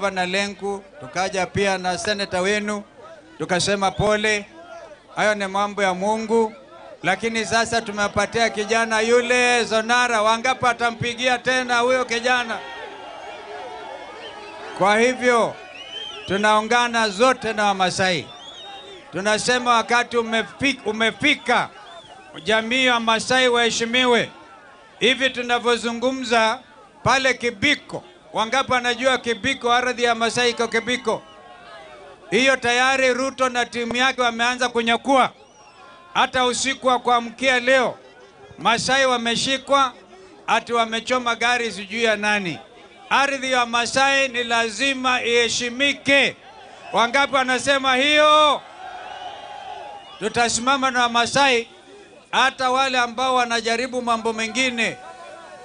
Gavana Lenku, tukaja pia na seneta wenu, tukasema pole. Hayo ni mambo ya Mungu. Lakini sasa tumepatia kijana yule Zonara, wangapi atampigia tena huyo kijana? Kwa hivyo tunaungana zote na Wamasai. Tunasema wakati umefika jamii ya Masai waheshimiwe. Hivi tunavyozungumza pale Kibiko, wangapi wanajua Kibiko, ardhi ya Masai iko Kibiko? Hiyo tayari Ruto na timu yake wameanza kunyakua. Hata usiku wa kuamkia leo Masai wameshikwa, ati wamechoma gari sijui ya nani. Ardhi ya Masai ni lazima iheshimike. Wangapi wanasema hiyo? Tutasimama na Masai, hata wale ambao wanajaribu mambo mengine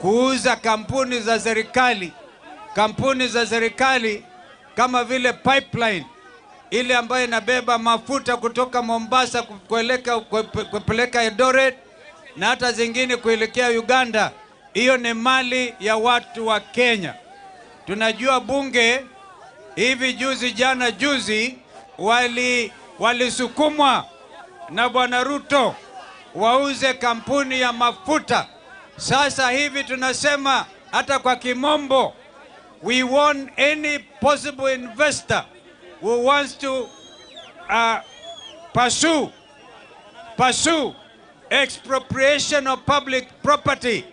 kuuza kampuni za serikali. Kampuni za serikali kama vile pipeline ile ambayo inabeba mafuta kutoka Mombasa kupeleka Eldoret na hata zingine kuelekea Uganda. Hiyo ni mali ya watu wa Kenya. Tunajua bunge hivi juzi, jana juzi, walisukumwa na Bwana Ruto wauze kampuni ya mafuta. Sasa hivi tunasema hata kwa kimombo, we want any possible investor who wants to pursue expropriation of public property.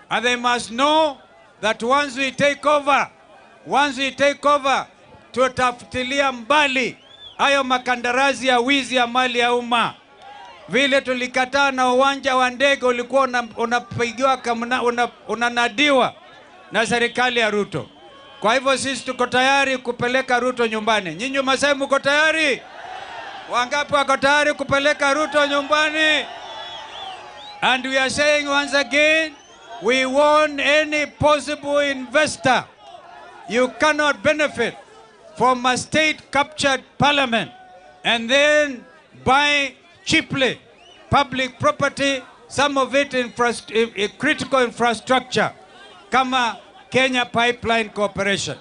And they must know that once we take over, tutafutilia mbali hayo makandarasi ya wizi ya mali ya umma. Vile tulikataa na uwanja wa ndege ulikuwa unapigiwa kama unanadiwa na serikali ya Ruto. Kwa hivyo sisi tuko tayari kupeleka Ruto nyumbani. Nyinyi Masai mko tayari? Wangapi wako tayari kupeleka Ruto nyumbani? And we are saying once again, we want any possible investor. You cannot benefit from a state-captured parliament and then buy cheaply public property, some of it critical infrastructure, kama Kenya Pipeline Corporation.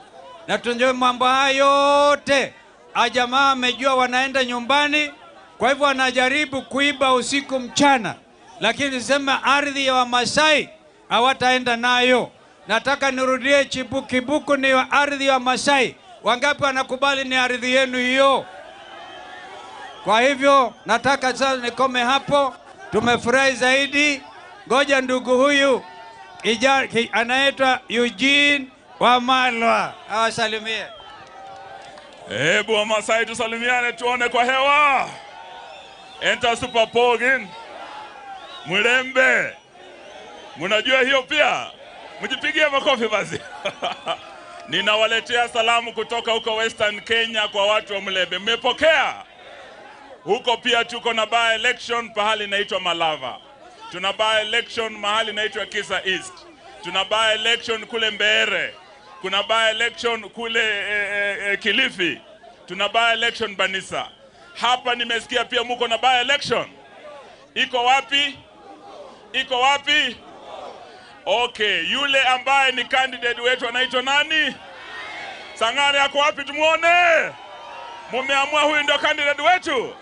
Na tunajua mambo hayo yote, ajamaa amejua wanaenda nyumbani, kwa hivyo wanajaribu kuiba usiku mchana. Lakini sema ardhi ya Wamasai hawataenda nayo. Nataka nirudie, Kibuku ni ardhi ya Masai. Wangapi wanakubali ni ardhi yenu hiyo? Kwa hivyo nataka sasa nikome hapo. Tumefurahi zaidi. Ngoja ndugu huyu anaitwa Eugene Wamalwa awasalimie. Hebu Wamasai tusalimiane tuone kwa hewa. Enter Super Pogin. Mulembe. Mnajua hiyo pia? Mjipigie makofi basi. Ninawaletea salamu kutoka huko Western Kenya kwa watu wa Mulembe. Mmepokea? Huko pia tuko na by election pahali inaitwa Malava. Tuna by election mahali inaitwa Kisa East. Tuna by election kule Mbeere. Kuna by election kule Kilifi. Tuna by election Banisa. Hapa nimesikia pia muko na by election. Iko wapi? Iko wapi? Okay, yule ambaye ni candidate wetu anaitwa nani? Sangare ako wapi tumuone? Mumeamua huyu ndio candidate wetu?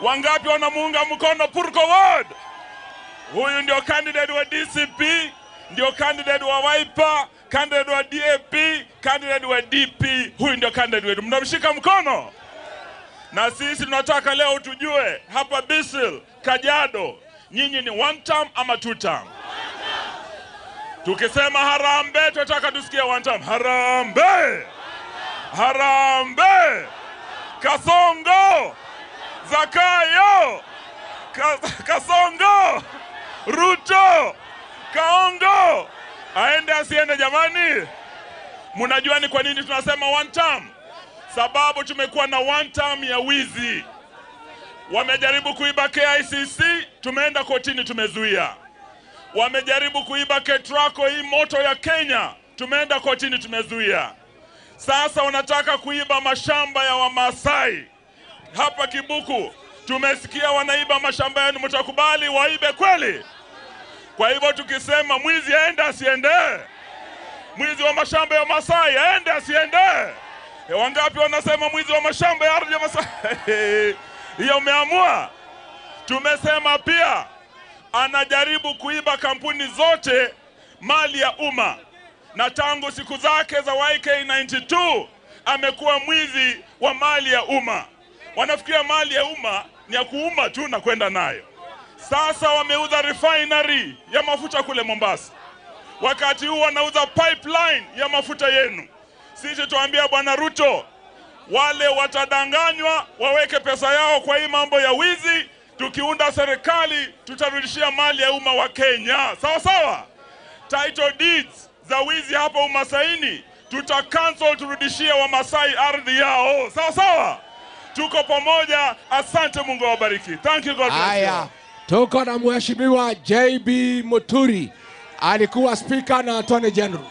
Wangapi wanamuunga mkono Purko Ward? Huyu ndio candidate wa DCP, ndio candidate wa Wiper, candidate wa DAP, candidate wa DP. Huyu ndio candidate wetu. Mnamshika mkono? Na sisi tunataka leo tujue hapa Bisil, Kajiado, nyinyi ni one term ama two term? Tukisema harambee tunataka tusikie one term. Harambee! Harambee! Kasongo! Zakayo! Kasongo! Ruto! Kaongo! Aende asiende jamani? Mnajua ni kwa nini tunasema one term? Sababu tumekuwa na one term ya wizi. Wamejaribu kuiba KICC, tumeenda kotini tumezuia. Wamejaribu kuiba Ketraco, hii moto ya Kenya, tumeenda kotini tumezuia. Sasa wanataka kuiba mashamba ya Wamasai. Hapa Kibuku tumesikia wanaiba mashamba yenu, mtakubali waibe kweli? Kwa hivyo tukisema mwizi aende asiende? Mwizi wa mashamba ya Masai aende asiende? Wangapi wanasema mwizi wa mashamba ya ardhi ya Masai? Hiyo umeamua. Tumesema pia anajaribu kuiba kampuni zote mali ya umma, na tangu siku zake za YK92 amekuwa mwizi wa mali ya umma. Wanafikiria mali ya umma ni ya kuuma tu na kwenda nayo. Sasa wameuza refinery ya mafuta kule Mombasa. Wakati huu wanauza pipeline ya mafuta yenu. Sisi tuambia Bwana Ruto, wale watadanganywa waweke pesa yao kwa hii mambo ya wizi. Tukiunda serikali tutarudishia mali ya umma wa Kenya. Sawa sawa. Title deeds za wizi hapa Umasaini tuta cancel, turudishie wa Masai ardhi yao. Sawa sawa. Tuko pamoja. Asante, Mungu awabariki. Thank you, God bless you. Haya, tuko na Mheshimiwa JB Muturi, alikuwa speaker na Attorney General.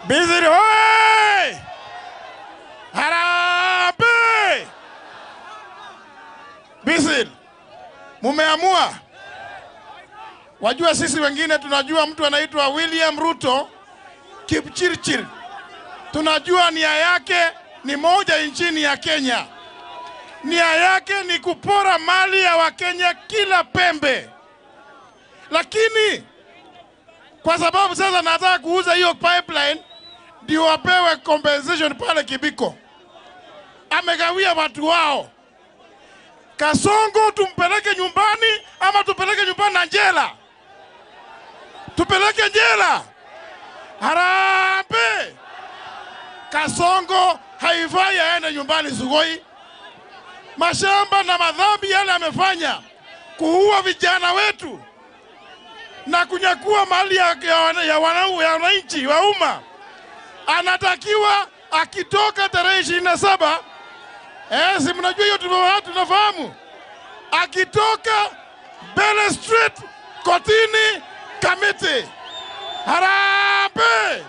Busy hoy! Harambee! Busy. Mumeamua. Wajua sisi wengine tunajua mtu anaitwa William Ruto Kipchirchir. Tunajua nia yake ni moja nchini ya Kenya. Nia yake ni kupora mali ya Wakenya kila pembe. Lakini kwa sababu sasa nataka kuuza hiyo pipeline ndio wapewe compensation pale Kibiko. Amegawia watu wao. Kasongo tumpeleke nyumbani ama tupeleke nyumbani na jela? Tupeleke jela. Harambee! Kasongo haifai aende nyumbani Sugoi. Mashamba na madhambi yale amefanya, kuua vijana wetu na kunyakua mali ya wananchi wa umma, anatakiwa akitoka tarehe 27, si mnajua hiyo tunafahamu, akitoka Bele Street kotini Kamiti. Harambee!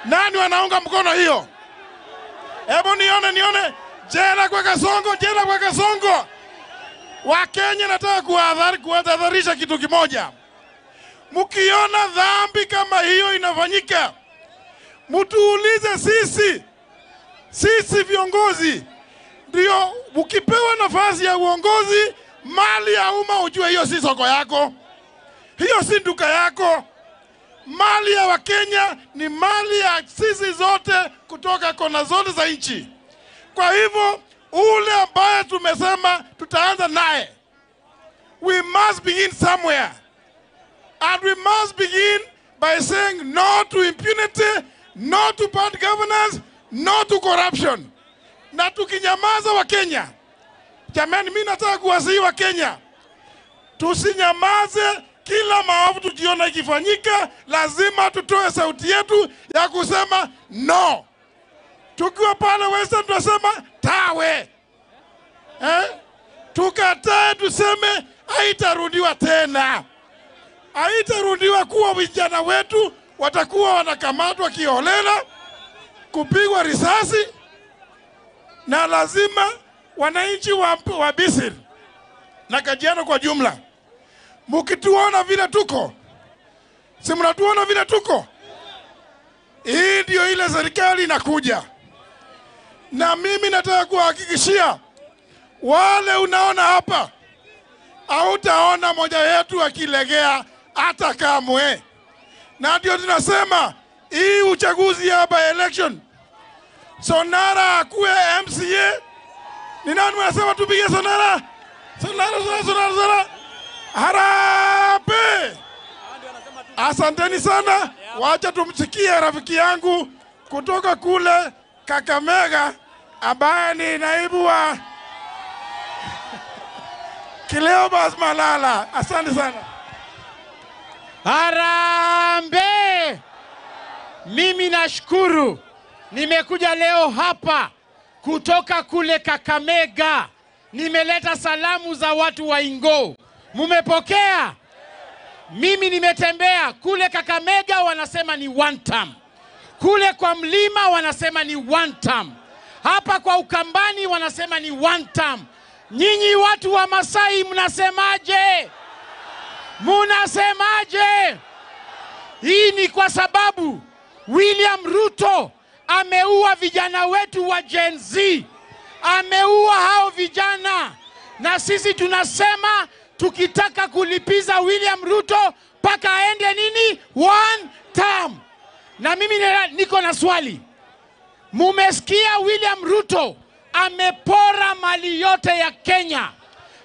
Nani wanaunga mkono hiyo? Hebu nione. Jela kwa Kasongo, jela kwa Kasongo. Wakenya nataka kuwatahadharisha kitu kimoja. Mkiona dhambi kama hiyo inafanyika, mtuulize sisi. Sisi viongozi. Ndio ukipewa nafasi ya uongozi, mali ya umma ujue hiyo si soko yako. Hiyo si duka yako. Mali ya Wakenya ni mali ya sisi zote kutoka kona zote za nchi. Kwa hivyo ule ambaye tumesema tutaanza naye, we must begin somewhere. And we must begin by saying no to impunity, no to bad governance, no to corruption. Na tukinyamaza wa Kenya, jamani, mimi nataka kuwasihi wa Kenya, tusinyamaze. Kila maovu tukiona ikifanyika, lazima tutoe sauti yetu ya kusema no. Tukiwa pale Western tunasema tawe. Tukatae, tuseme haitarudiwa tena. Haitarudiwa kuwa vijana wetu watakuwa wanakamatwa kiholela, kupigwa risasi. Na lazima wananchi wa Bisir na Kajiado kwa jumla, mukituona vile tuko, si mnatuona vile tuko, hii ndio ile serikali inakuja. Na mimi nataka kuhakikishia wale unaona hapa, hautaona moja yetu akilegea hata kamwe. Na ndio tunasema hii uchaguzi hapa election, Sonara akuwe MCA. Ni nani wanasema tupige Sonara? Sonara, Sonara, Sonara, Sonara. Harambee! Asanteni sana. Wacha tumsikie rafiki yangu kutoka kule Kakamega ambaye ni naibu wa Cleopas Malala. Asante sana. Harambee! Mimi nashukuru nimekuja leo hapa kutoka kule Kakamega. Nimeleta salamu za watu wa Ingo. Mumepokea? Mimi nimetembea kule Kakamega, wanasema ni one term. Kule kwa mlima wanasema ni one term. Hapa kwa Ukambani wanasema ni one term. Nyinyi watu wa Masai mnasemaje? Munasemaje? Hii ni kwa sababu William Ruto ameua vijana wetu wa Gen Z. Ameua hao vijana. Na sisi tunasema tukitaka kulipiza William Ruto paka aende nini? One term. Na mimi niko na swali. Mumesikia William Ruto amepora mali yote ya Kenya.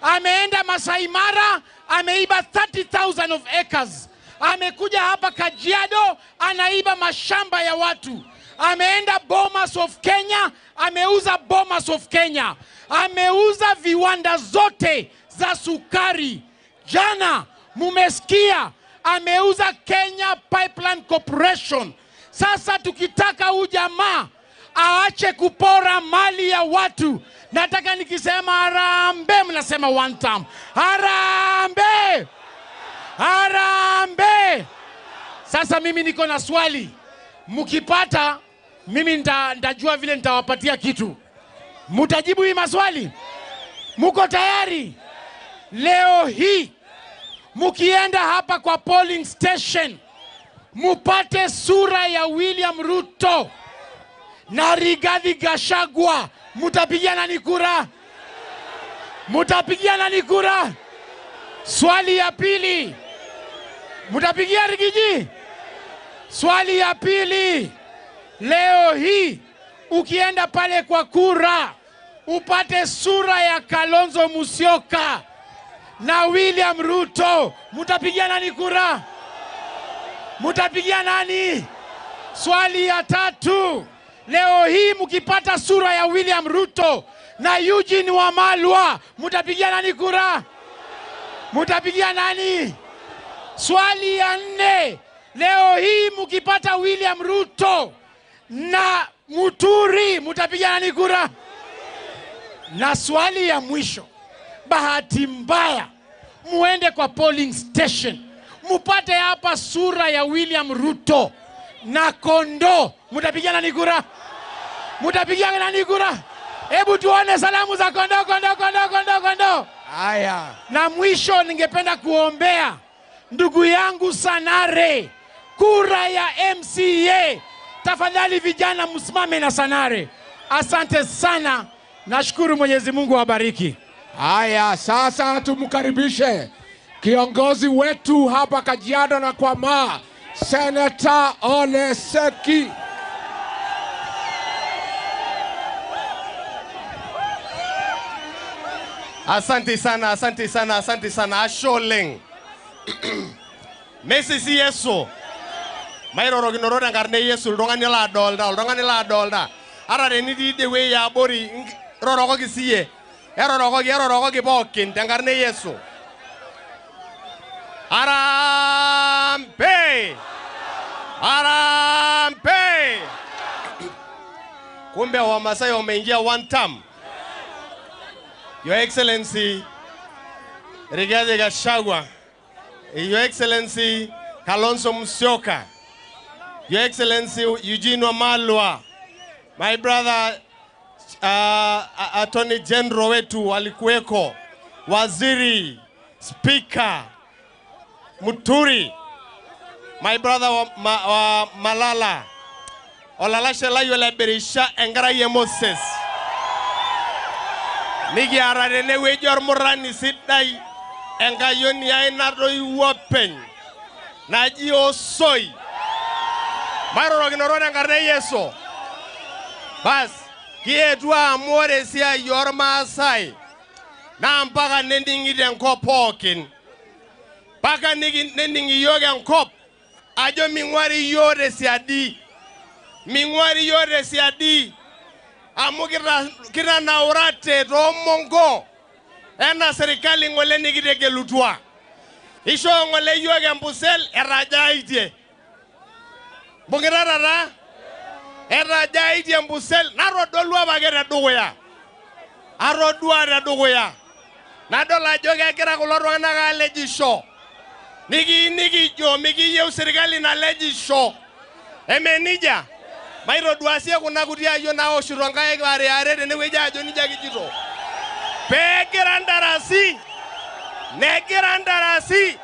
Ameenda Masai Mara, ameiba 30,000 of acres. Amekuja hapa Kajiado, anaiba mashamba ya watu. Ameenda Bomas of Kenya, ameuza Bomas of Kenya. Ameuza viwanda zote za sukari. Jana mumesikia ameuza Kenya Pipeline Corporation. Sasa tukitaka huyu jamaa aache kupora mali ya watu, nataka nikisema harambee mnasema one term. Harambee! Harambee! Sasa mimi niko na swali. Mkipata mimi nitajua vile nitawapatia kitu. Mutajibu hii maswali? Muko tayari? Leo hii mukienda hapa kwa polling station mupate sura ya William Ruto na Rigathi Gachagua, mutapigia nani kura? Mutapigia nani kura? Swali ya pili, mutapigia Rigiji? Swali ya pili, leo hii ukienda pale kwa kura upate sura ya Kalonzo Musyoka na William Ruto, mutapigia nani kura? Mutapigia nani? Swali ya tatu, leo hii mkipata sura ya William Ruto na Eugene Wamalwa, mutapigia nani kura? Mutapigia nani? Swali ya nne, leo hii mkipata William Ruto na Muturi, mutapigia nani kura? Na swali ya mwisho, bahati mbaya muende kwa polling station mupate hapa sura ya William Ruto na kondoo, mutapigia nani kura? Mutapigia nani kura? Hebu tuone salamu za kondoo, kondoo, kondoo, kondoo, kondoo. Haya. Na mwisho ningependa kuombea ndugu yangu Sanare kura ya MCA. Tafadhali vijana msimame na Sanare. Asante sana. Nashukuru Mwenyezi Mungu awabariki. Haya, sasa tumkaribishe kiongozi wetu hapa Kajiado na Kwamaa, Senator Ole Seki. Asante sana, asante sana, asante sana. Asholeng. Messi Yesu. Mairorokinoro tenkarna e Yesu, oltung'ani laadolta, oltung'ani laadolta. Ata tenitii idie wueji abori, rorokoki siye. Erorokoki, erorokoki pookin tenkarna e Yesu. Harambee! Harambee! Kumbe Wamasai wameingia one term. Your Excellency Rigathi Gachagua, Your Excellency Kalonzo Musyoka, Your Excellency Eugene Wamalwa, my brother Attorney General wetu alikuweko, Waziri, Speaker Muturi, my brother wa Malala, olalashe layo leberisha enkarai e Moses. Nikiata tenewueji ormurani sidai enkayioni ai natoiwuo openy naji Osoi. Mairorokinoro tenkarna e Yesu. Bas, kietuo amu ore esiai ormaasai naa mpaka nening'i tenkop pookin. Mpaka nening'i iyiok enkop ajo ming'uari iyiok tesiadi. Ming'uari iyiok tesiadi. Amu kitanaurate toomongo ena serikali ng'ole nikitegelutua. Ishoo ng'ole yiok empusel etajaitie. Mbung'ita tata etajaitie empusel natodolua apake tedukuya. Atodua tedukuya. Nadol ajo kegira kulo tung'anak aalejisho. Nikijo mikiyieu serikali nalejisho. Eme nijia? Maitoduasie kuna kuti ayiok naoshito nkaik are are tenewueji ajo nijia kijito. Peegira ntarasi, negira ntarasi,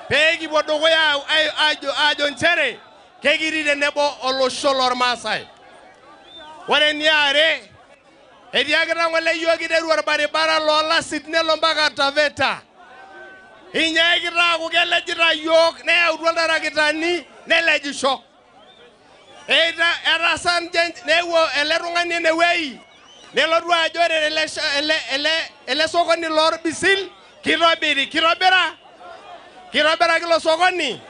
Pee kipuo dukuya aajo nchere kekitii tenebo olosho lormaasai. Ore eniare, etiakita ng'ole yiok kiteru orbaribara loolasit nelo mpaka Taveta. Inyaakita aaku kelejita yiok, neyautua iltarakitani nelejisho. Etaasa newuo ele tung'ani enewueji nelotu ajo ore ele sokoni lorbisil kitobiri, kitobira kilo sokoni.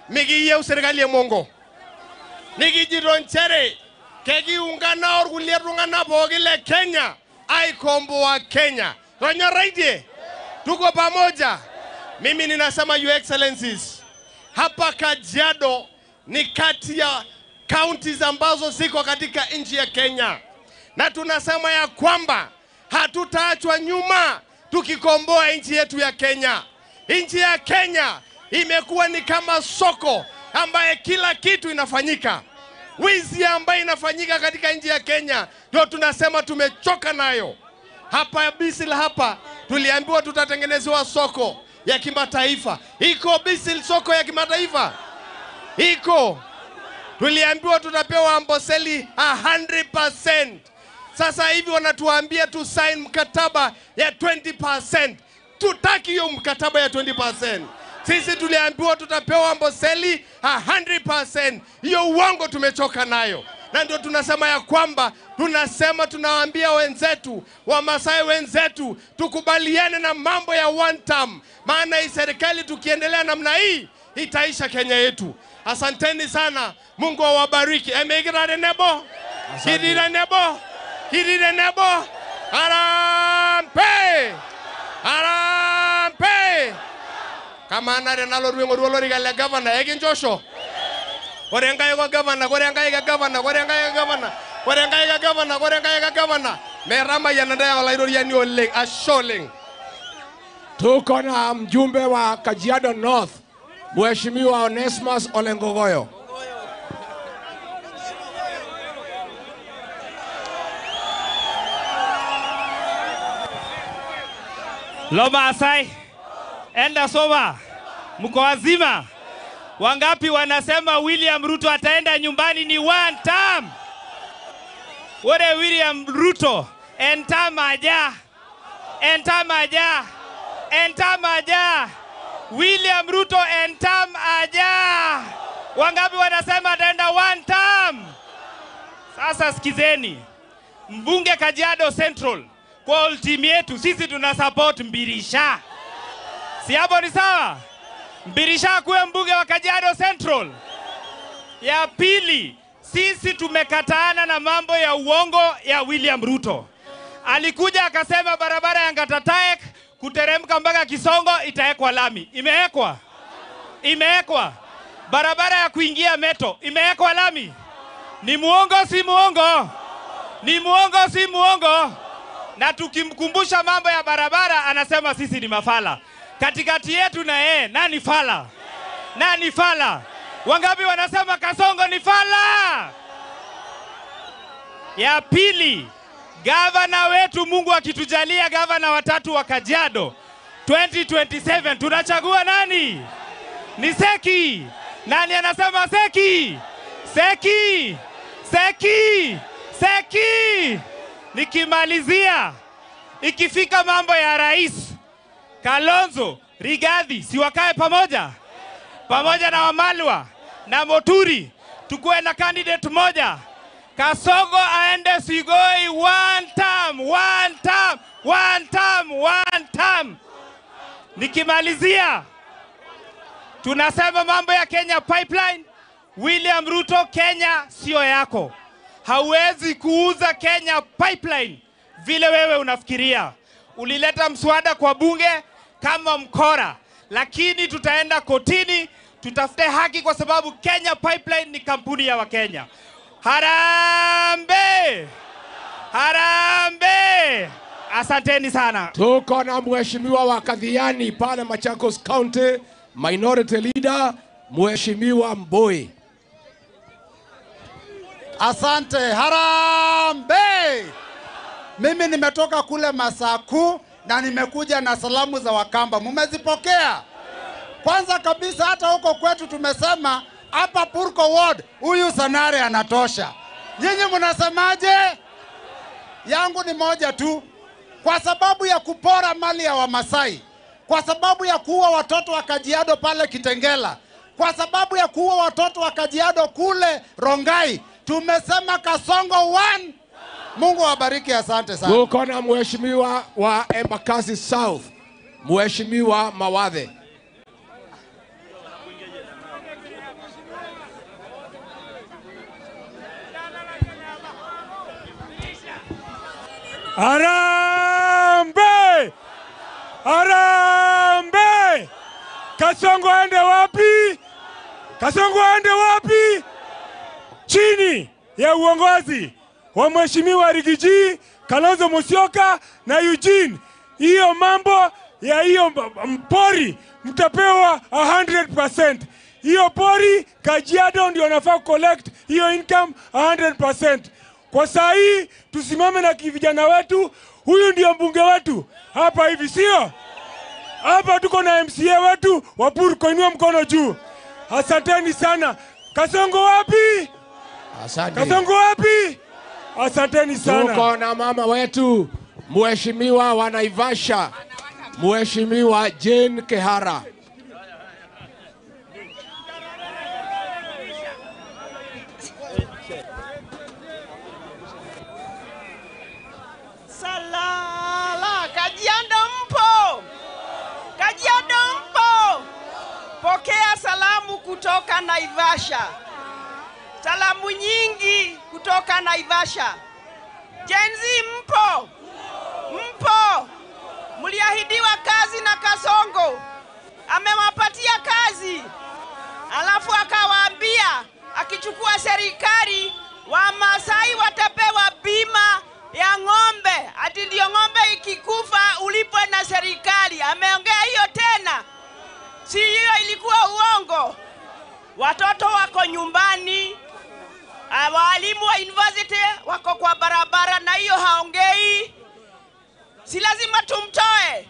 Mikiyieu serkali e mongo. Nikijito nchere kekiungana orkulie tung'anak pookin le Kenya aikomboa Kenya. Tonyorraitie, tuko pamoja. Mimi ninasema Your Excellencies, hapa Kajiado ni kati ya counties ambazo ziko katika nchi ya Kenya, na tunasema ya kwamba hatutaachwa nyuma tukikomboa nchi yetu ya Kenya. Nchi ya Kenya imekuwa ni kama soko ambaye kila kitu inafanyika. Wizi ambaye inafanyika katika nchi ya Kenya ndio tunasema tumechoka nayo. Hapa Bisil hapa tuliambiwa tutatengenezewa soko ya kimataifa. Iko Bisil soko ya kimataifa? Iko. Tuliambiwa tutapewa Amboseli 100%. Sasa hivi wanatuambia tu sign mkataba ya 20%. Tutaki hiyo mkataba ya 20%. Sisi tuliambiwa tutapewa Amboseli 100%. Hiyo uongo tumechoka nayo. Na ndio tunasema ya kwamba tunasema, tunawaambia wenzetu Wamasai wenzetu tukubaliane na mambo ya one term, maana hii serikali tukiendelea namna hii itaisha Kenya yetu. Asanteni sana, Mungu awabariki. Emegirare nebo, kirire nebo, kirire nebo. Harambee, harambee. Kama anare nalotu aing'oru olorika le gavana ekinchosho. Ore enkai ko gavana, ore enkai ka gavana, ore enkai ka gavana, ore enkai ka gavana, ore enkai ka gavana. Metamayiana ntae olaitoriani oleng, ashe oleng. Tuko na mjumbe wa Kajiado North, Mheshimiwa Onesmus Olengogoyo. Lomaasai, enda soma, mko wazima. Wangapi wanasema William Ruto ataenda nyumbani ni one term? Ore William Ruto, entamaja, entamaja, entamaja. William Ruto entamaja. Wangapi wanasema ataenda one term? Sasa sikizeni, mbunge Kajiado Central, kwa team yetu sisi tuna support Mbirisha. Si hapo ni sawa? Mbirisha kuwe mbunge wa Kajiado Central. Ya pili, sisi tumekataana na mambo ya uongo ya William Ruto. Alikuja akasema barabara ya Ngatataek kuteremka mpaka Kisongo itawekwa lami. Imewekwa? Imewekwa. Barabara ya kuingia Meto imewekwa lami. Ni muongo si muongo? Ni muongo si muongo? Na tukimkumbusha mambo ya barabara anasema sisi ni mafala. Katikati yetu na yeye, nani fala? Nani fala? Wangapi wanasema Kasongo ni fala? Ya pili, gavana wetu, Mungu akitujalia gavana watatu wa Kajiado 2027 tunachagua nani? Ni Seki. Nani anasema Seki? Seki! Seki! Seki! Nikimalizia, ikifika mambo ya rais Kalonzo, Rigathi, si wakae pamoja? Pamoja na Wamalwa na Moturi, tukuwe na candidate moja. Kasongo aende Sigoi one term, one term, one term, one term. Nikimalizia, tunasema mambo ya Kenya Pipeline. William Ruto, Kenya sio yako. Hauwezi kuuza Kenya Pipeline vile wewe unafikiria. Ulileta mswada kwa bunge kama mkora, lakini tutaenda kotini, tutafute haki kwa sababu Kenya Pipeline ni kampuni ya Wakenya. Harambee! Harambee! Asanteni sana. Tuko na mheshimiwa wa Kathiani pale Machakos County, Minority Leader Mheshimiwa Mboi. Asante. Harambee! Mimi nimetoka kule Masaku na nimekuja na salamu za Wakamba. Mumezipokea? Kwanza kabisa hata huko kwetu tumesema hapa Purko Ward huyu Sanare anatosha. Nyinyi mnasemaje? Yangu ni moja tu. Kwa sababu ya kupora mali ya Wamasai, kwa sababu ya kuua watoto wa Kajiado pale Kitengela, kwa sababu ya kuua watoto wa Kajiado kule Rongai, tumesema Kasongo 1. Mungu awabariki, asante sana. Tuko na mheshimiwa wa Embakasi South, Mheshimiwa Mawathe. Harambee! Harambee! Kasongo aende wapi? Kasongo aende wapi? Chini ya uongozi wa Mheshimiwa Rigiji, Kalonzo Musyoka na Eugene. Hiyo mambo ya hiyo mpori mtapewa 100%. Hiyo pori Kajiado ndio wanafaa collect hiyo income 100%. Kwa saa hii tusimame na vijana wetu. Huyu ndio mbunge wetu hapa hivi, sio? Hapa tuko na MCA wetu wa Purko, inua mkono juu. Asanteni sana. Kasongo wapi? Asante. Kasongo wapi? Asanteni sana. Tuko na mama wetu Mheshimiwa wa Naivasha, Mheshimiwa Jane Kehara. Salala, Kajiado mpo? Kajiado mpo? Pokea salamu kutoka Naivasha. Salamu nyingi kutoka Naivasha. Gen Z mpo? Mpo? Mliahidiwa kazi na Kasongo. Amewapatia kazi. Alafu akawaambia akichukua serikali Wamasai watapewa bima ya ng'ombe. Ati ndio ng'ombe ikikufa ulipwe na serikali. Ameongea hiyo tena. Si hiyo ilikuwa uongo? Watoto wako nyumbani, walimu wa university wako kwa barabara, na hiyo haongei. Si lazima tumtoe?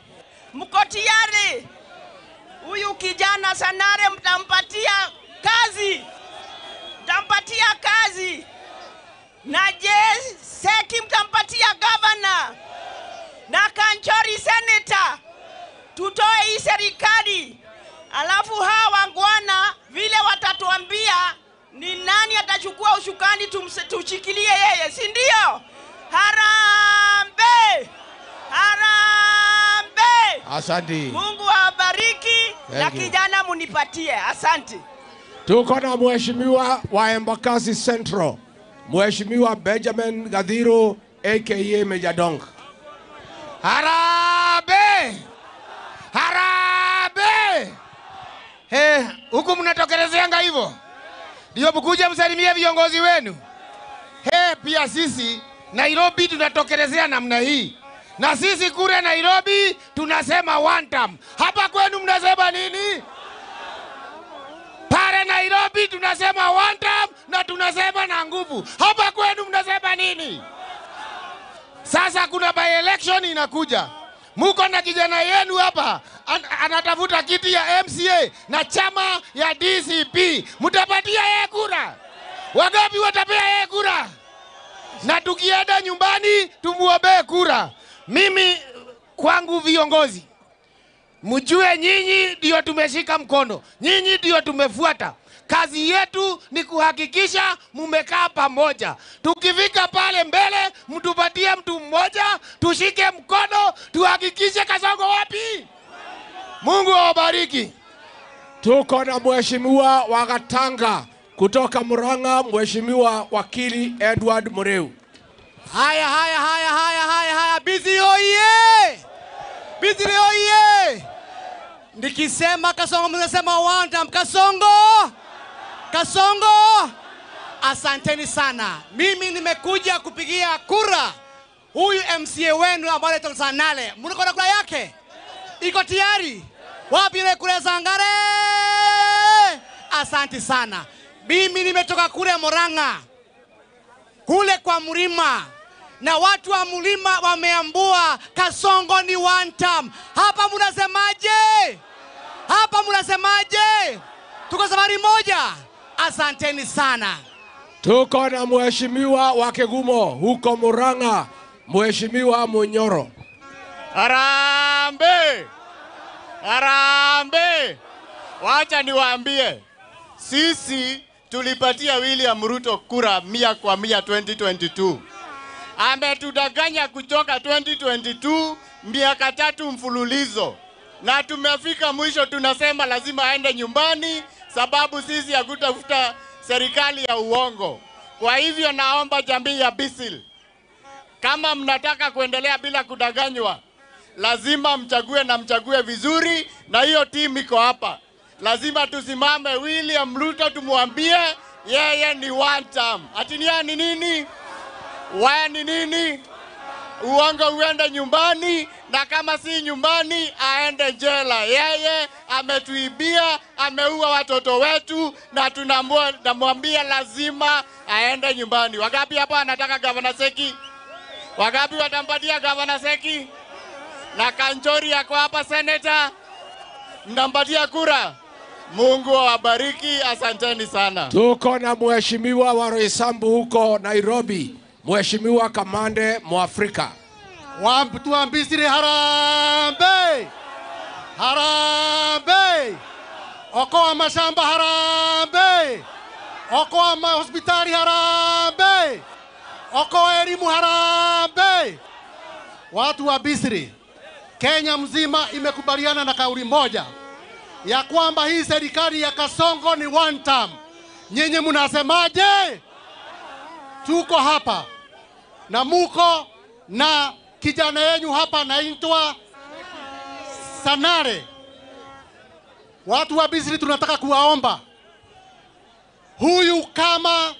Mko tayari? Huyu kijana Sanare mtampatia kazi. Mtampatia kazi. Na je, Seki mtampatia governor. Na Kanchori senator. Tutoe hii serikali. Alafu hawa wangwana vile watatuambia ni nani atachukua ushukani, tushikilie yeye, si ndio? Harambee! Harambee! Asante. Mungu awabariki na kijana munipatie. Asante. Tuko na mheshimiwa wa Embakasi Central, Mheshimiwa Benjamin Gadhiro aka Major Donk. Harambee! Harambee! Hey, huku mnatokerezeanga hivyo ndio mkuje msalimie viongozi wenu. Hey, pia sisi Nairobi tunatokerezea namna hii. Na sisi kule Nairobi tunasema one term. Hapa kwenu mnasema nini? Pale Nairobi tunasema one term na tunasema na nguvu. Hapa kwenu mnasema nini? Sasa kuna by election inakuja. Muko na kijana yenu hapa anatafuta kiti ya MCA na chama ya DCP. Mtapatia yeye kura? Wangapi watapea yeye kura? Na tukienda nyumbani tumuombee kura. Mimi kwangu viongozi, mjue nyinyi ndio tumeshika mkono, nyinyi ndio tumefuata. Kazi yetu ni kuhakikisha mumekaa pamoja. Tukifika pale mbele, mtupatie mtu mmoja, tushike mkono, tuhakikishe Kasongo wapi? Mungu awabariki. Tuko na mheshimiwa wa Gatanga kutoka Murang'a, Mheshimiwa Wakili Edward Mureu. Haya, haya, haya, haya, haya, haya, busy oye! Busy oye! Nikisema Kasongo mnasema one time. Kasongo! Kasongo! Asanteni sana. Mimi nimekuja kupigia kura huyu MCA wenu ambaye anaitwa Sanale. Mko na kura yake? Iko tayari? Wapi ile kura Sangare? Asante sana. Mimi nimetoka kule Murang'a, kule kwa mlima, na watu wa mlima wameambua Kasongo ni one term. Hapa mnasemaje? Hapa mnasemaje? Tuko safari moja. Asanteni sana. Tuko na mheshimiwa wa Kigumo huko Murang'a, Mheshimiwa Munyoro. Harambee! Harambee! Wacha niwaambie, sisi tulipatia William Ruto kura 100% 2022. Ametudanganya kutoka 2022 miaka 3 mfululizo, na tumefika mwisho, tunasema lazima aende nyumbani, sababu sisi hakutafuta serikali ya uongo. Kwa hivyo naomba jamii ya Bisil, kama mnataka kuendelea bila kudanganywa, lazima mchague na mchague vizuri, na hiyo timu iko hapa. Lazima tusimame William Ruto, tumwambie yeye ni one term. Ati ni nini? Waya ni nini? Uongo uende nyumbani, na kama si nyumbani aende jela. Yeye ametuibia, ameua watoto wetu, na tunamwambia lazima aende nyumbani. Wangapi hapa anataka Governor Seki? Wangapi watampatia Governor Seki? Na Kanchori yako hapa senator, mnampatia kura? Mungu awabariki, asanteni sana. Tuko na mheshimiwa wa Roysambu huko Nairobi, Mheshimiwa Kamande Mwafrika. Watu wa Misri, harambee! Harambee! Okoa mashamba, harambee! Okoa mahospitali, harambee! Okoa elimu, harambee! Watu wa Misri, Kenya mzima imekubaliana na kauli moja ya kwamba hii serikali ya Kasongo ni one term. Nyinyi mnasemaje? Tuko hapa na muko na kijana yenu hapa anaitwa Sanare. Watu wa Misri tunataka kuwaomba huyu kama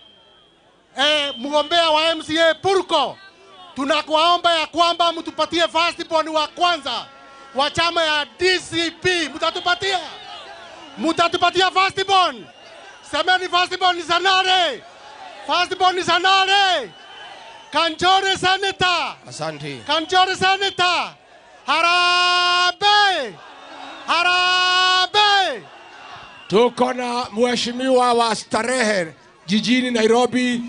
mgombea wa MCA Purko, tunakuwaomba ya kwamba mtupatie first born wa kwanza wa chama ya DCP. Mtatupatia? Mtatupatia first born? Semeni first born ni Sanare. First born ni Sanare. Kanchore senator. Asante. Kanchore senator. Harambee! Harambee! Tuko na mheshimiwa wa Starehe jijini Nairobi,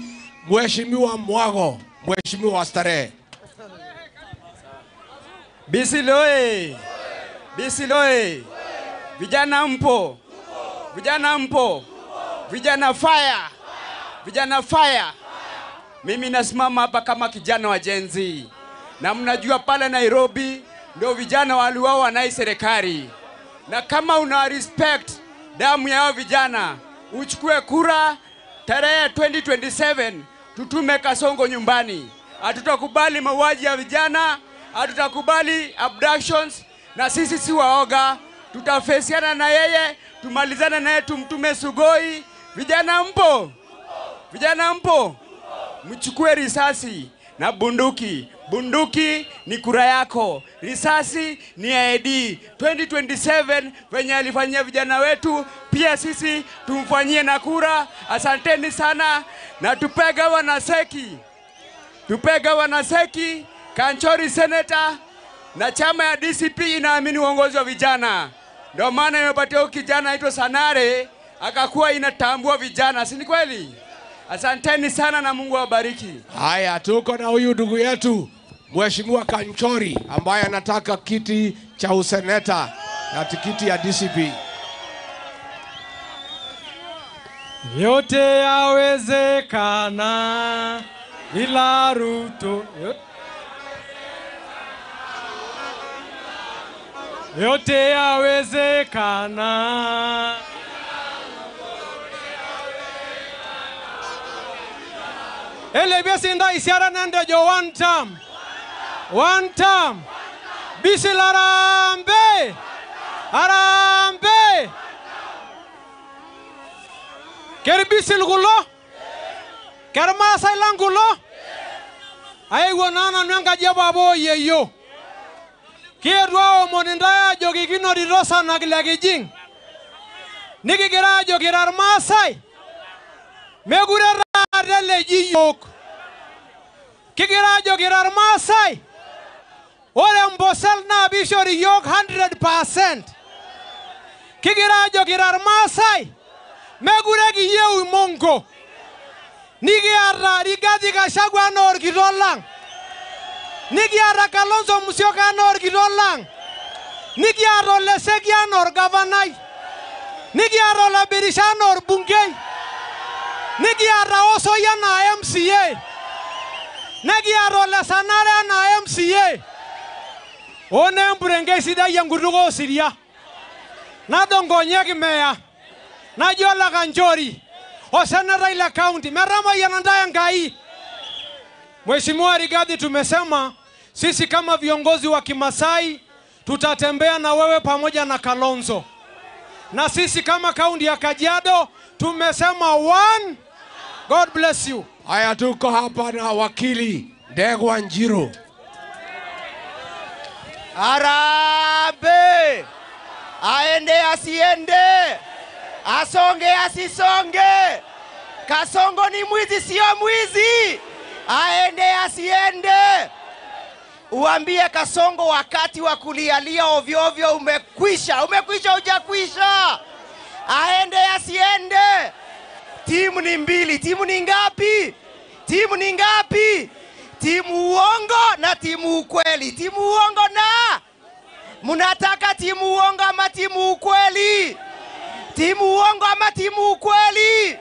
Mheshimiwa Mwago, Mheshimiwa wa Starehe. Bisiloe. Bisiloe. Vijana mpo. Vijana mpo. Vijana fire. Vijana fire. Mimi nasimama hapa kama kijana wa Gen Z. Na mnajua pale Nairobi ndio vijana waliuawa na serikali. Na kama una respect damu yao vijana, uchukue kura tarehe 2027 tutume Kasongo nyumbani. Hatutakubali mauaji ya vijana, hatutakubali abductions, na sisi si waoga. Tutafesiana na yeye, tumalizane naye, tumtume Sugoi. Vijana mpo? Vijana mpo? Mchukue risasi na bunduki. Bunduki ni kura yako, risasi ni ID. 2027 venye alifanyia vijana wetu, pia sisi tumfanyie na kura. Asanteni sana, na tupe gavana Seki. Tupe gavana Seki, Kanchori senator, na chama ya DCP inaamini uongozi wa vijana. Ndio maana imepatia kijana aitwa Sanare, akakuwa inatambua vijana, si ni kweli? Asanteni sana na Mungu awabariki. Haya, tuko na huyu ndugu yetu Mheshimiwa Kanchori ambaye anataka kiti cha useneta na tikiti ya DCP. Yote yawezekana bila Ruto. Yote yawezekana. Ele besinda isiara nende jo one term. One term. Bisil harambe. Harambe. Ker bisil gulo. Ker maasai lang gulo. Aiwo nana nanga jababo yeyo. Kierwa omoninda ajoki kinotito sanak le kijing. Nikigira ajoki kira irmaasai. Mekure taata eleji yiok. Kigira ajo kira irmaasai. Ore Mposel naa piishori yiok 100%. Kigira ajo kira Irmaasai mekure kiyieu imongo. Nikiata Rigathi Gachagua anaa orkitok lang. Nikiata Kalonzo Musyoka anaa orkitok lang. Nikiata Ole Sekia anaa orgavanai. Nikiata Ole Birisha anaa orbungei. Nikiata Osoi anaa MCA. Nikiata Ole Sanare anaa MCA. One empurenkei sidai enkutuk oosiria. Nadol nkonyek meya. Najo Ole Kanchori. Osenetai le county. Metamayiana ntae Enkai. Mheshimiwa Rigathi, tumesema sisi kama viongozi wa Kimasai tutatembea na wewe pamoja na Kalonzo. Na sisi kama kaunti ya Kajiado tumesema one. God bless you. Haya, tuko hapa na wakili Ndegwa Njiru. Harambee! Aende asiende, asonge asisonge. Kasongo ni mwizi, sio mwizi. Aende asiende. Uambie Kasongo wakati wa kulialia ovyo ovyo umekwisha. Umekwisha, hujakwisha. Aende asiende. Timu ni mbili. Timu ni ngapi? Timu ni ngapi? Timu uongo na timu ukweli. Timu uongo na munataka timu uongo ama timu ukweli? Timu uongo ama timu ukweli?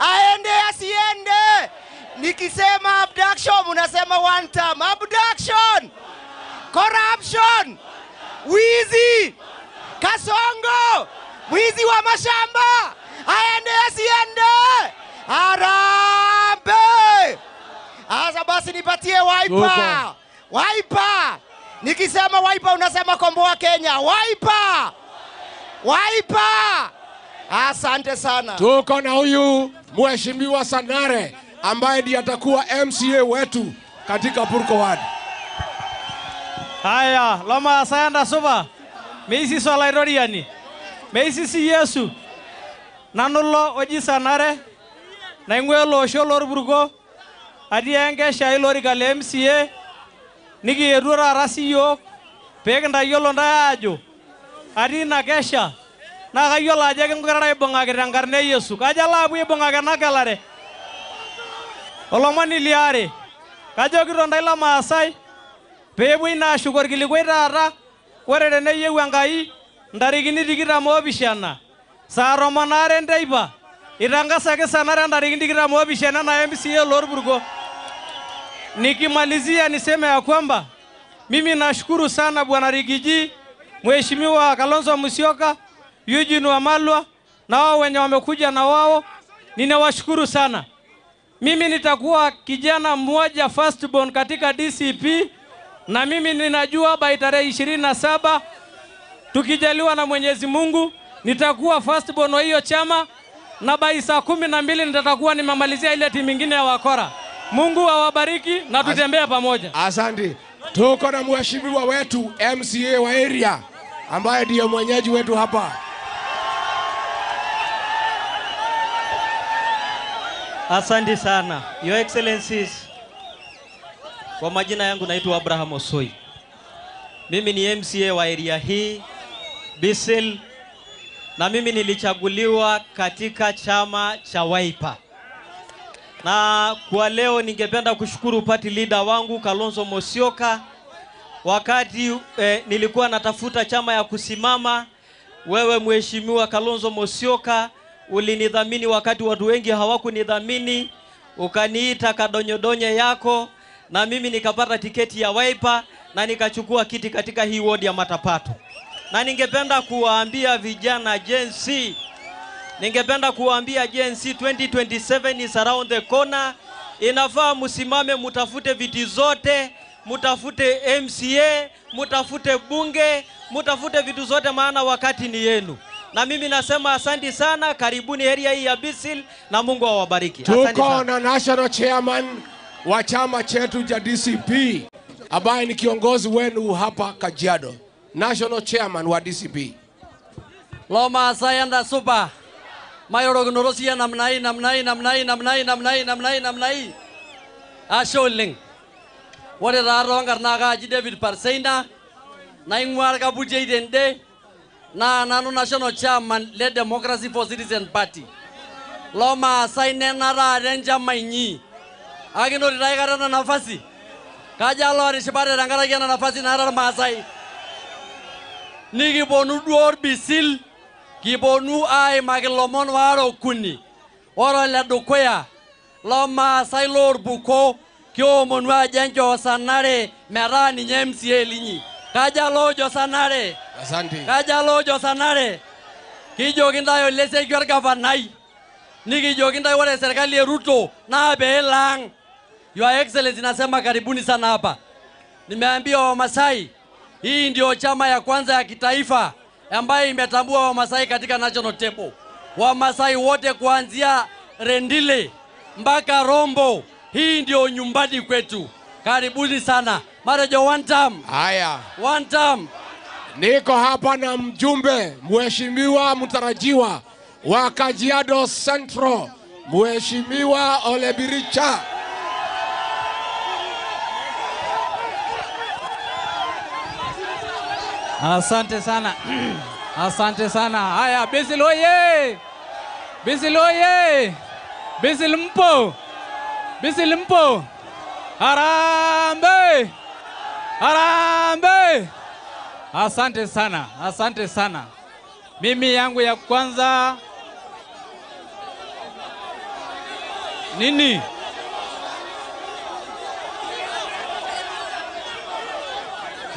Aende asiende. Nikisema abduction munasema one time. Abduction, corruption, wizi, Kasongo, mwizi wa mashamba. Aende asiende. Harambee! Asa basi nipatie Wiper. Wiper. Nikisema Wiper unasema komboa Kenya. Wiper. Wiper. Asante sana. Tuko na huyu Mheshimiwa Sanare ambaye ndiye atakuwa MCA wetu katika Purko Ward. Haya, loma asayanda supa. Meisi olaitoriani. Meisi si Yesu. Nanu ilo oji Sanare. Naing'ua ele osho lorpurko. Atii enkesha ilorika le MCA. Nikietuo taata siyiok pee kintayiolo ntae aajo atii ina kesha naa kayiolo ajo ekigira aibung'aki tenkarna e Yesu. Kajo alo apuo aibung'aki ena gelare. Olomoni liare, kajokito ntae Lamaasai pee epuoi naa ashuk orkilikuai taata. Ore teneyieu Enkai ntarikini 27 saa 12 enteipa itangasaki Sanare ntarikini 27 na MCA lorpurko. Nikimalizia niseme ya kwamba mimi nashukuru sana Bwana Rigiji, Mheshimiwa Kalonzo Musyoka, Eugene Wamalwa na wao wenye wamekuja na wao, ninawashukuru sana. Mimi nitakuwa kijana mmoja firstborn katika DCP, na mimi ninajua by tarehe 27 tukijaliwa na Mwenyezi Mungu nitakuwa firstborn wa hiyo chama, na by saa 12 nitakuwa nimemalizia ile timu nyingine ya wakora. Mungu awabariki na tutembee pamoja. Asante. Tuko na mheshimiwa wetu MCA wa area ambaye ndiye mwenyeji wetu hapa. Asante sana. Your Excellencies, kwa majina yangu naitwa Abraham Osoi. Mimi ni MCA wa area hii Bisil, na mimi nilichaguliwa katika chama cha Wiper. Na kwa leo ningependa kushukuru party leader wangu Kalonzo Musyoka. Wakati nilikuwa natafuta chama ya kusimama, wewe Mheshimiwa Kalonzo Musyoka ulinidhamini wakati watu wengi hawakunidhamini, ukaniita kadonyodonye yako, na mimi nikapata tiketi ya Wiper na nikachukua kiti katika hii ward ya Matapato. Na ningependa kuwaambia vijana Gen Z, ningependa kuwaambia Gen Z 2027 is around the corner. Inafaa msimame, mutafute viti zote, mutafute MCA, mutafute bunge, mutafute vitu zote, maana wakati ni yenu. Na mimi nasema asante sana, karibuni area hii ya Bisil na Mungu awabariki. Tuko na national chairman wa chama chetu cha DCP ambaye ni kiongozi wenu hapa Kajiado. National chairman wa DCP. Loma sayanda supa. Mayorognosia namna hii namna hii namna hii namna hii namna hii namna hii namna hii. Ashe oleng. Ore taa toonkarn naa kaaji David Parseina naing'ua Irkaputiei tende. Naa nanu national chairman le Democracy for Citizen Party. Lomaasai nena taata enchama inyi. Akinotito aikata ena nafasi. Kaja lootishipate tenkaraki ena nafasi naata Irmaasai. Nikiponu duo orbisil, kiponu aimaki ilomon waare okuni. Ore oledukuya, Lomaasai loorpuko kiomonu ajo enchoo Sanare metaa ninye MCA linyi. Kaja loojo Sanare? Asante. Kaja loojo Sanare? Kijoki ntae Oleseiki orgavanai. Nikijoki ntae ore serikali e Ruto naa pee elang. Your Excellency, nasema karibuni sana hapa. Nimeambia Wamasai, hii ndio chama ya kwanza ya kitaifa ambayo imetambua Wamasai katika national table. Wamasai wote kuanzia Rendile mpaka Rombo, hii ndio nyumbani kwetu. Karibuni sana. Marejo one term. Haya. One term. Niko hapa na mjumbe mheshimiwa mtarajiwa wa Kajiado Central, Mheshimiwa Ole Biricha. Asante sana. Asante sana. Haya, Bisil oye! Bisil oye! Bisil mpo! Bisil mpo! Harambee! Harambee! Asante sana. Asante sana. Mimi yangu ya kwanza nini?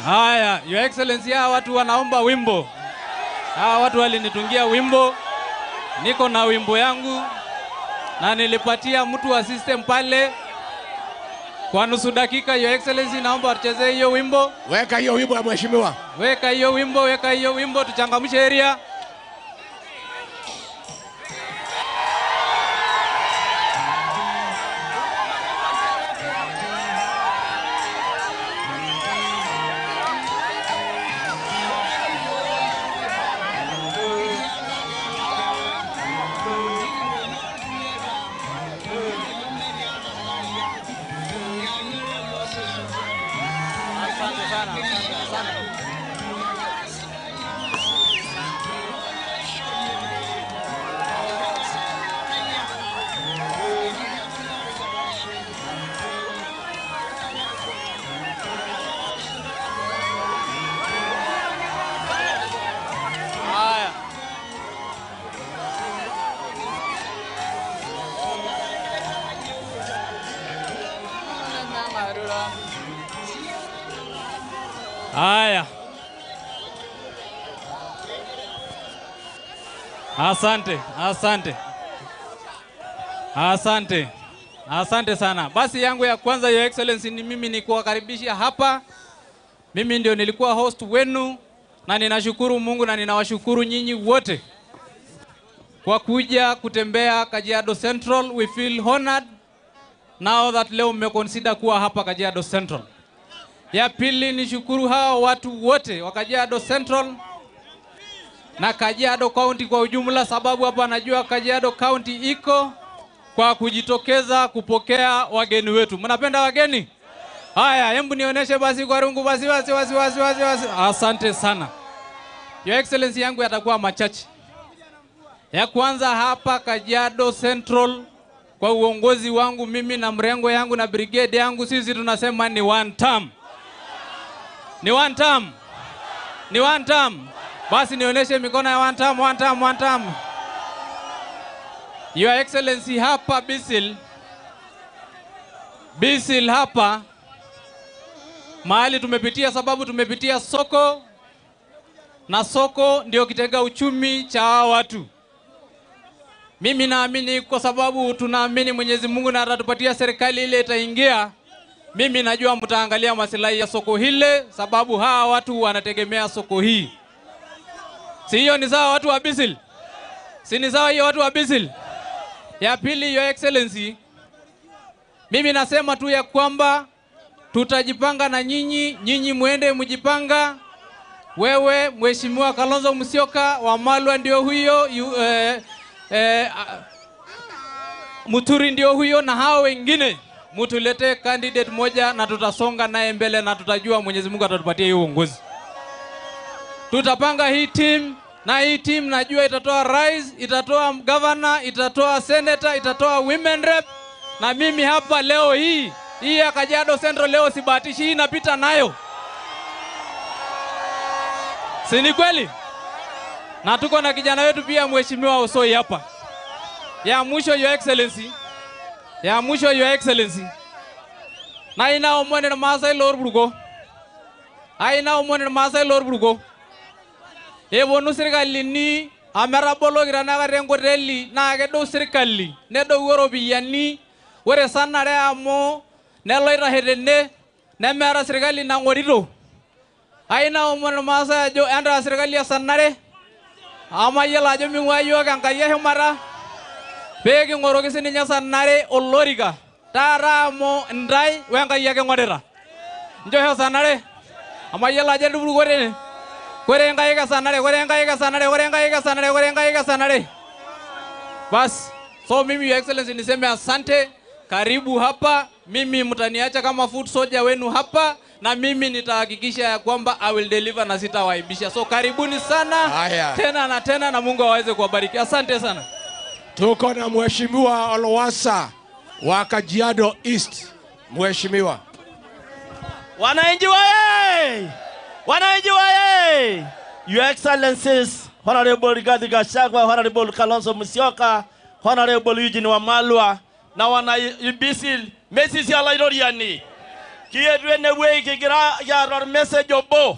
Haya, Your Excellency, hawa watu wanaomba wimbo. Hawa watu walinitungia wimbo. Niko na wimbo yangu na nilipatia mtu wa system pale kwa nusu dakika. Your Excellency, naomba atuchezee hiyo wimbo. Weka hiyo wimbo ya mheshimiwa. Weka hiyo wimbo, weka hiyo wimbo, tuchangamshe area. Haya. Asante, asante. Asante. Asante sana. Basi yangu ya kwanza, Your Excellency, ni mimi ni kuwakaribisha hapa. Mimi ndio nilikuwa host wenu na ninashukuru Mungu na ninawashukuru nyinyi wote kwa kuja kutembea Kajiado Central. We feel honored now that leo mmeconsider kuwa hapa Kajiado Central. Ya pili ni shukuru hawa watu wote wa Kajiado Central na Kajiado County kwa ujumla, sababu hapa najua Kajiado County iko kwa kujitokeza kupokea wageni wetu. Mnapenda wageni? Haya, hebu nionyeshe basi kwa rungu basi basi basi basi basi basi. Asante sana. Your Excellency, yangu yatakuwa machache. Ya kwanza hapa Kajiado Central, kwa uongozi wangu mimi na mrengo yangu na brigade yangu, sisi tunasema ni one term. Ni one term. Ni one term. Basi nionyeshe mikono ya one term, one term, one term. Your Excellency, hapa Bisil. Bisil hapa mahali tumepitia, sababu tumepitia soko, na soko ndio kitega uchumi cha watu. Mimi naamini kwa sababu tunaamini Mwenyezi Mungu na atatupatia serikali ile itaingia. Mimi najua mtaangalia maslahi ya soko hile, sababu hawa watu wanategemea soko hii. Si hiyo ni sawa watu wa Bisil? Si ni sawa hiyo watu wa Bisil? Ya pili, Your Excellency, mimi nasema tu ya kwamba tutajipanga na nyinyi, nyinyi muende mjipanga. Wewe Mheshimiwa Kalonzo Musyoka wa Malwa ndio huyo, Muturi ndio huyo na hao wengine. Mutulete candidate moja na tutasonga naye mbele na tutajua Mwenyezi Mungu atatupatia hiyo uongozi. Tutapanga hii team Na hii team najua itatoa rais, itatoa governor, itatoa senator, itatoa women rep. Na mimi hapa leo hii ya Kajiado Central leo sibahatishi, hii napita nayo. Si ni kweli? Na tuko na kijana wetu pia Mheshimiwa Osoi hapa. Ya mwisho Your Excellency. Ya mwisho Your Excellency. Na ina omone na Maasai lorburuko. Aina omone na Maasai lorburuko. Ewonu serikali ni amerabolo kiranaka enkoteli naa kedou serikali nedou iropiyiani. Ore sanare amu nelo aitashe tene nemeeta serikali nang'orito. Aina omon Irmaasai ajo entaa serikali e sanare amayiolo ajo ming'ua yiok Enkai eshumata pee king'oroki sininye sanare olorika taata amu intae wenkai ake ing'orita. Nchosho sanare amayiolo ajo etupuruko tene. Kore enkai e sanare, kore enkai e sanare, kore enkai e sanare, kore enkai e sanare. Bas, so mimi Your Excellency niseme asante, karibu hapa. Mimi mtaniacha kama foot soldier wenu hapa na mimi nitahakikisha ya kwamba I will deliver na sitawaibisha. So karibuni sana. Haya. Tena na tena na Mungu aweze kuwabariki. Asante sana. Tuko na Mheshimiwa Olowasa wa Kajiado East. Mheshimiwa. Wananchi waye! Wananchi waye! Your Excellencies, Honorable Rigathi Gachagua, Honorable Kalonzo Musyoka, Honorable Eugene Wamalwa, na wana Bisil, mesisi alairoriani. Kietu enewueji kigira kiata ormessage obo.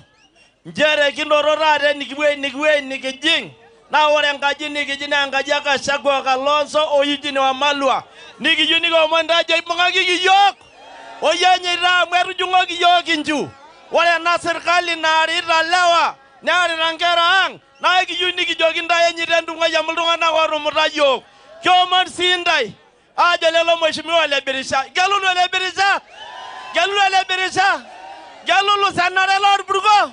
Nchere kinoro taata enikiwueji nikiwueji nikijing. Naa ore enkaji nikijing naa enkaji e Gachagua, Kalonzo o Eugene Wamalwa. Nikiyieu nikiomon intae ajo ibung'akiki iyiok. Oyenyeita amu etujung'oki iyiok inchu. Ore ena serkali naarita lewa, nearita nkera ang', naa ekiyieu nikijoki intae enyita entung'ai amu iltung'anak ootumuta yiok. Kiomon sii intae aajo lelo mheshimiwa le Birisha. Gelulu ele Birisha! Gelulu ele Birisha! Gelulu senare lorburuko!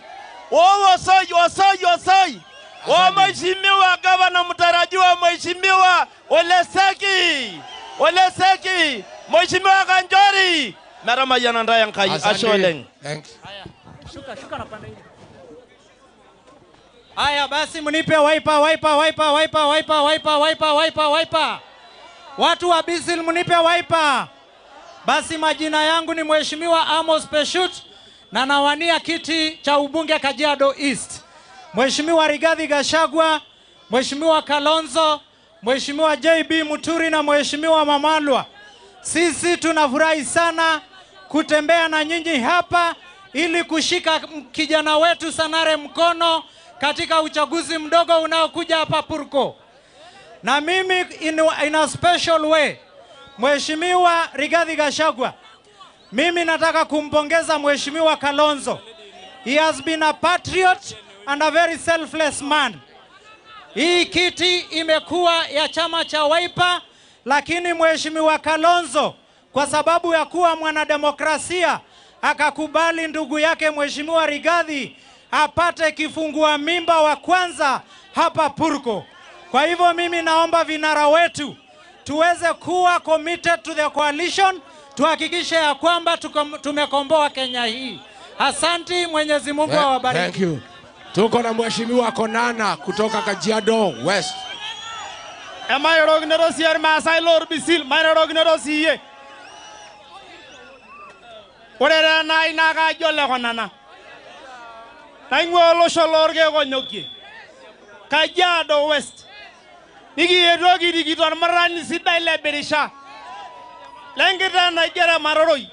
Osoi, osoi, osoi! O mheshimiwa gavana mtarajiwa Mheshimiwa Oleseki! Oleseki! Mheshimiwa Kanjori! Metamayiana ntae Enkai. Ashe oleng. Thanks. Shuka, shuka na pande ile. Haya basi mnipe Wiper, Wiper, Wiper, Wiper, Wiper, Wiper, Wiper, Wiper, Wiper. Watu wa Bisil mnipe Wiper. Basi majina yangu ni Mheshimiwa Amos Peshut na nawania kiti cha ubunge Kajiado East. Mheshimiwa Rigathi Gachagua, Mheshimiwa Kalonzo, Mheshimiwa JB Muturi na Mheshimiwa Mamalwa. Sisi tunafurahi sana kutembea na nyinyi hapa ili kushika kijana wetu Sanare mkono katika uchaguzi mdogo unaokuja hapa Purko. Na mimi in a special way, Mheshimiwa Rigathi Gachagua, mimi nataka kumpongeza Mheshimiwa Kalonzo. He has been a patriot and a very selfless man. Hii kiti imekuwa ya chama cha Wiper, lakini Mheshimiwa Kalonzo kwa sababu ya kuwa mwanademokrasia akakubali ndugu yake Mheshimiwa Rigathi apate kifungua mimba wa kwanza hapa Purko. Kwa hivyo mimi naomba vinara wetu tuweze kuwa committed to the coalition, tuhakikishe ya kwamba tumekomboa Kenya hii. Asanti, Mwenyezi Mungu awabariki. Thank you. Tuko na Mheshimiwa Konana kutoka Kajiado West. Emairorokinoto sii Irmaasai lorbisil, mairorokinoto siiyie. Ore taa enai naa kajo ole Konana. Naing'ua olosho lorkeek onyokie. Kajiado West. Nikietuo kirikito ormurani sidai le Birisha. Lenkiteng' naigero emaroroi.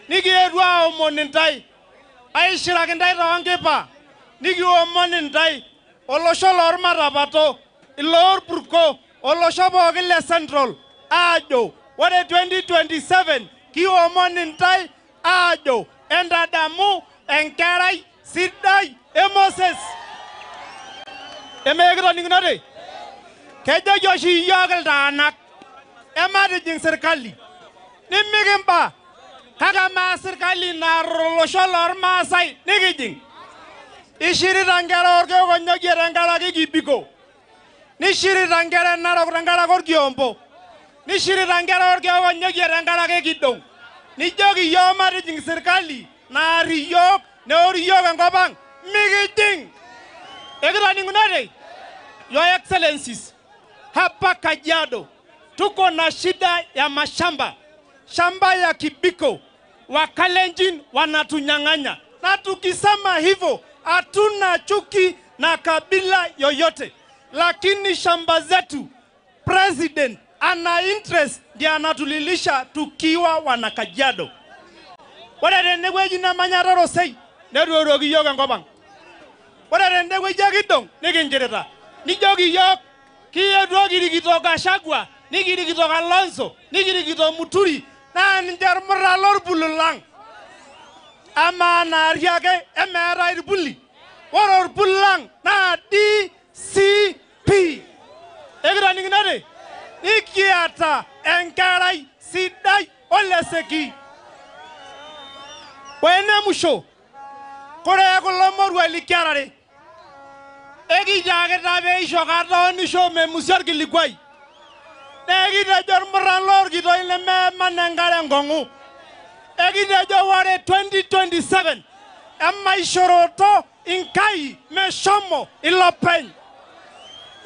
Nikietuo aomon intae. Aishiraki intae toonkipa. Nikiomon intae olosho lormatapato, iloorpurko, olosho pookin le Central aajo ore 2027 kiomon intae aajo entadamu enkerai sidai e Moses. Emekitoning'unote? Kejoki oshi iyiok iltung'anak ematijing' serkali nimikimba kake amaa serkali naar olosho lormaasai nikijing'. Ishirita nkera orkeek onyokie tenkaraki kibiko. Nishirita nkera e Narok tenkaraki orkiompo. Nishirita nkera orkeek onyokie tenkaraki kidong'. Nijoki iyiok matijing' serkali naar iyiok neori iyiok enkop ang' mikijing'. Ekitoning'unote? Your Excellencies, hapa Kajiado tuko na shida ya mashamba. Shamba ya Kibiko Wakalenjin wanatunyang'anya, na tukisema hivyo hatuna chuki na kabila yoyote, lakini shamba zetu president ana interest ndiye anatulilisha tukiwa wana Kajiado. Ore tenewueji nemanya Torosei netuoroki iyiok enkop ang'. Ore tenewueji e Kidong nikinchirita, nijoki iyiok kietuo kirikito Gachagua, nikirikito Kalonzo, nikirikito Muturi, naa ninche irmuran lorpulu lang'. Amaa naari ake emeetae irpuli. Ore orpul lang' naa DCP. Ekitoning'inote? Nikiata enkerai sidai oleseki. Wene musho, kore kulo moruak likiarare, ekijaakita peisho katoonisho memusi orkilikuai. Nekitejo irmuran lorkitoi lemeeman enkare enkong'u. Ekitejo ore 2027 emaishoroto Nkai meshomo ilopeny.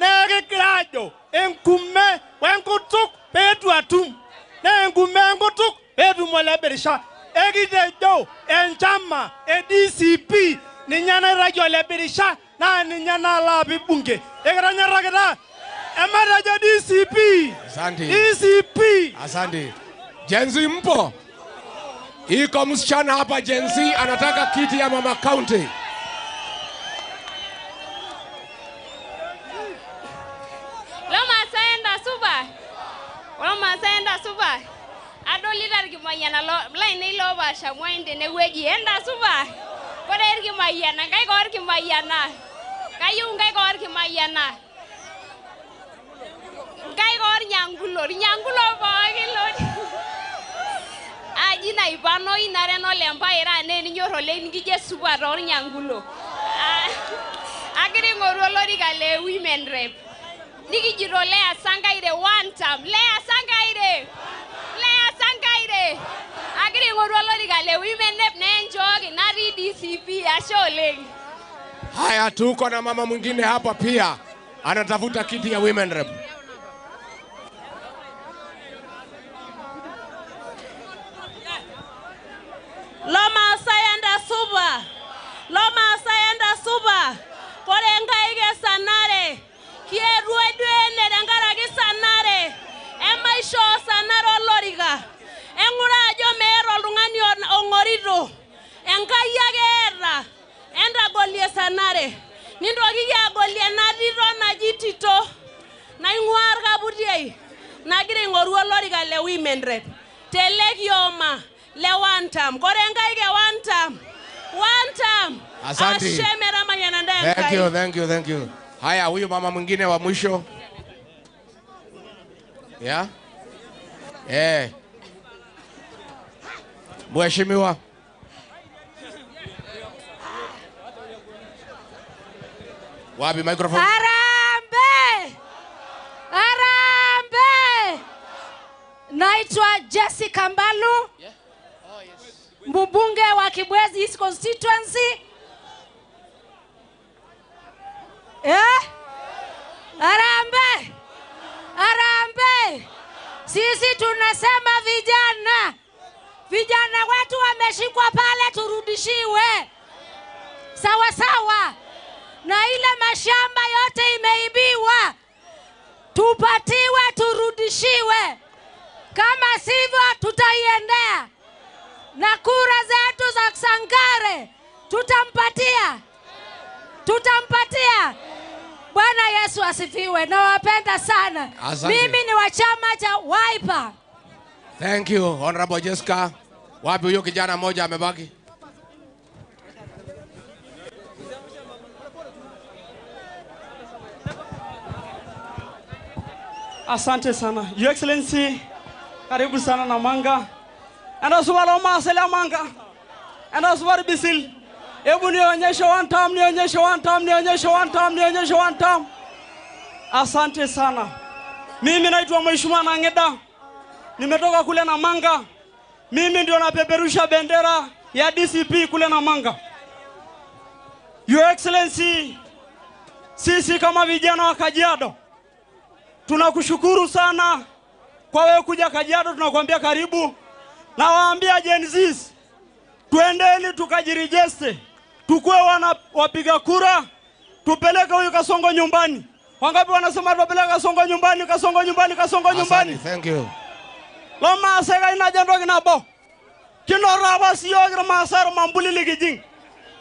Neekigira aajo enkume wenkutuk peetu atum. Naa enkume enkutuk peetum Ole Birisha. Ekitejo enchama e DCP ninye naitaki Ole Birisha naa ninye nalo apik bunge. Ekitonyorrakita? Ematejo DCP. Asante. DCP. Asante. Gen Z mpo? Iko msichana hapa Gen Z anataka kiti ya Mama County. Loma saenda supa. Adolita irkimayiana lainei loopaasha muain tenewueji. Enda supa. Ore irkimayiana, nkaik orkimayiana. Kayieu nkaik orkimayiana. Nkaik ornyangulo, irnyangulo pookin lotii. Aji naipanoi nara enolempaira naa eninyor oleng nikijo esupat toornyangulo. Agira aing'oru olorika le women rep. Nikijito Lea Sankaire one term. Lea Sankaire. Lea Sankaire. Agira aing'oru olorika le women rep naa enchooki natii DCP. Ashe oleng. Haya, tuko na mama mwingine hapa pia anatafuta kiti ya women rep. Loma saenda suba. Loma saenda suba. Kore nkaik e Sanare. Kieruo ene tenkaraki Sanare. Emaishoo Sanare olorika. Eng'ura ajo meeta oltung'ani ong'orito. Enkai ake eeta. Entagolie Sanare. Nintokiki agolie ena tito naji Tito. Naing'ua Orkaputiei. Nagira aing'oru olorika le women rep. Tele kioma le one term. Kore nkaik e one term. One term. Asante. Ashe metamayiana ntae Enkai. Thank you, thank you, thank you. Haya, huyu mama mwingine wa mwisho. Yeah? Eh. Mheshimiwa. Wapi microphone? Harambee! Harambee! Naitwa Jessica Mbalu. Yeah. Oh, yes. Mbunge wa Kibwezi East Constituency. Eh? Harambee! Harambee! Sisi tunasema vijana. Vijana wetu wameshikwa pale, turudishiwe. Sawa sawa. Na ile mashamba yote imeibiwa, tupatiwe, turudishiwe. Kama sivyo tutaiendea. Na kura zetu za Sankare tutampatia. Tutampatia. Bwana Yesu asifiwe. Nawapenda sana. Asante. Mimi ni wa chama cha Wiper. Thank you, Honorable Jessica. Wapi huyo kijana mmoja amebaki? Asante sana. Your Excellency, karibu sana Namanga. Enda suba loma sele Manga. Enda suba bisil. Hebu nionyeshe one time, nionyeshe one time, nionyeshe one time, nionyeshe one time. Asante sana. Mimi naitwa Mheshimiwa Nangeda. Nimetoka kule Namanga. Mimi ndio napeperusha bendera ya DCP kule Namanga. Your Excellency, Sisi kama vijana wa Kajiado tunakushukuru sana kwa wewe kuja Kajiado, tunakuambia karibu. Na waambia Gen Zs, twendeni tukajirejeste, tukue wana wapiga kura, tupeleke huyu Kasongo nyumbani. Wangapi wanasema tupeleke Kasongo nyumbani, Kasongo nyumbani, Kasongo nyumbani? Thank you. Loma sega ina jendo kinabo. Kinora wasi yook irmaasai irmambuli likijing.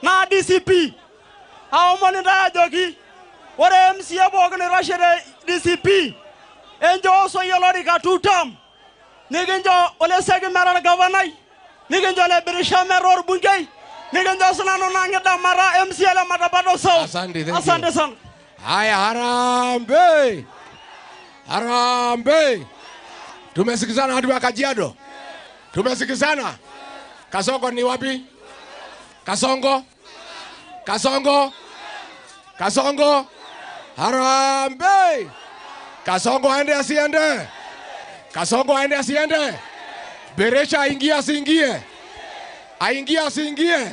Na DCP. Aomon intae ajoki ore MCA pookin oitashe te DCP enchoo Osoi olorika 2 term. Nikincho Ole Seki mera orgavanai, nikincho Ole Birisha mera orbungei, nikincho sinanu Nang'ida mara MCA le Matapato South. Asante, thank you. Asante sana. Haya, harambee. Harambee. Tumesikizana watu wa Kajiado. Tumesikizana. Kasongo ni wapi? Kasongo. Kasongo. Kasongo. Harambee. Kasongo aende asiende? Kasongo aende asiende? Beresha aingie asiingie? Aingie asiingie?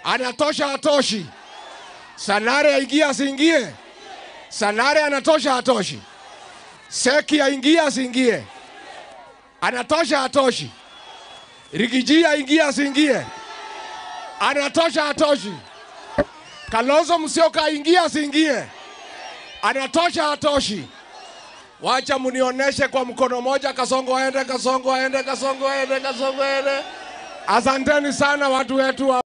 Anatosha atoshi? Sanare aingie asiingie? Sanare anatosha atoshi? Seki aingie asiingie? Anatosha atoshi? Rigiji aingie asiingie? Anatosha atoshi? Kalonzo Musyoka aingie asiingie? Anatosha atoshi? Wacha munioneshe kwa mkono moja. Kasongo aende, Kasongo aende, Kasongo aende, Kasongo aende. Asanteni sana watu wetu wa